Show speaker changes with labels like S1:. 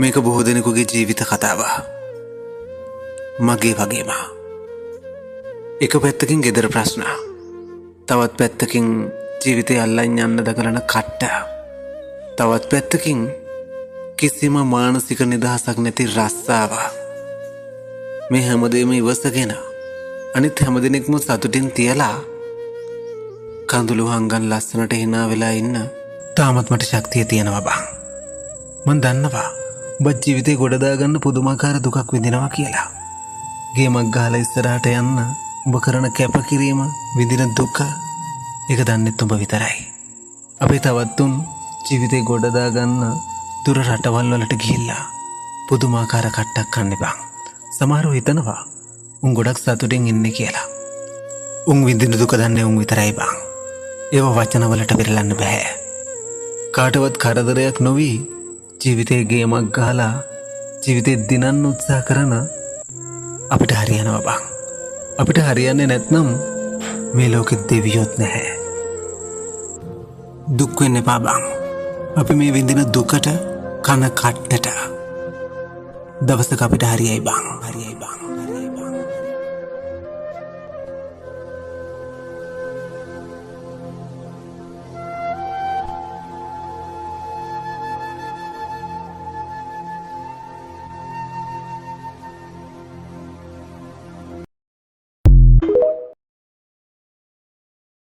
S1: මේක බොහෝ දෙනෙකුගේ ජීවිත කතාව. මගේ වගේම. එක පැත්තකින් ගෙදර ප්‍රශ්න. තවත් පැත්තකින් ජීවිතය අල්ලන් යන්න දඟලන කට්ට. තවත් පැත්තකින් කිසිම මානසික නිදහසක් නැති රස්සාව. මේ හැමදේම ඉවසගෙන අනිත් හැම දෙනෙක්ම සතුටින් තියලා කඳුළු හංගන් ලස්සනට හිනා වෙලා ඉන්න තාමත් මට ශක්තිය තියෙනවා බං. මං දන්නවා ඔබ ජීවිතේ ගොඩ දාගන්න පුදුමාකාර දුකක් විඳිනවා කියලා. ගේමක් ගහලා ඉස්සරහට යන්න ඔබ කරන කැපකිරීම, විඳින දුක, ඒක දන්නෙත් ඔබ විතරයි. අපේ තවත් තුන් ජීවිතේ ගොඩ දාගන්න දුර රටවල් වලට ගිහිල්ලා පුදුමාකාර කට්ටක් කන්නේ බං. සමහරව හිතනවා උන් ගොඩක් සතුටින් ඉන්නේ කියලා. උන් විඳින දුක දන්නේ උන් විතරයි බං. ඒව වචන වලට පෙරලන්න බෑ. කාටවත් කරදරයක් නොවි ජීවිතේ ගේමක් ගහලා ජීවිතේ දිනන්න උත්සාහ කරන අපිට හරියනවා බං. අපිට හරියන්නේ නැත්නම් මේ ලෝකෙ දෙවියොත් නැහැ. දුක් වෙන්න එපා බං. අපි මේ විඳින දුකට කන කට්ටට දවසක අපිට හරියයි බං.